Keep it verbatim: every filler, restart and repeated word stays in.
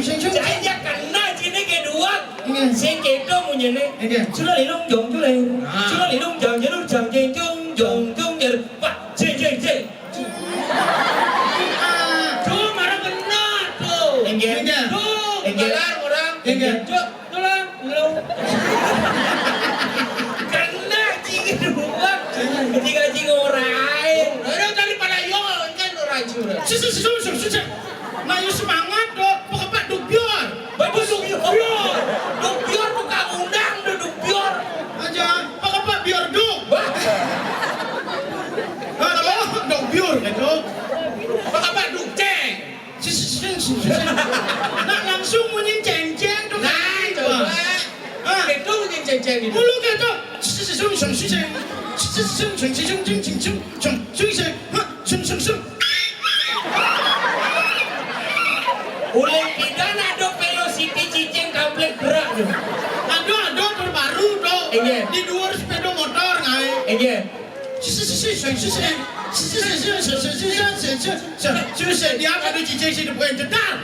Sing sung. Cai ya kena cine ke dua. Nggih. Sing keto munyine. Nggih. Sula lilung jong juleng. Ah. Sula lilung jang jelur jang jeng jung jong jung jer. Pak jeng jeng jeng. Ah. Tuh, marah kena tuh. Nggih. Nggih. Tuh, nggih. Galar orang. Nggih. Tuh, tulang, lu. Kena cing dua. Cing cing orai. Orang daripada yo kan orang curang. Susu susu susu susu. Nah, yo semangat dok. Pekepak duk bior. Bagus duk bior. Duk bior tukang undang do duk bior. Aja. Pekepak bior duk. Wah. Halo, duk bior kan dok. Pekepak duk ceng. Sing sing sing sing. Nah, langsung munyi ceng ceng dok. Nah, coba. Ah. Itu munyi ceng ceng itu. Mulu gitu. Sing sing sing sing sing. Sing sing sing sing sing sing sing sing. Sing sing. Hah, sing sing sing. Ulih pidan ada velocity cicing kamplik gerak tu. Ada, ada terbaru tu. Iya. Di luar sepeda motor ngai. Iya. Sisi sisi sisi sisi sisi sisi sisi sisi sisi sisi dia ada cicing si depan jedar.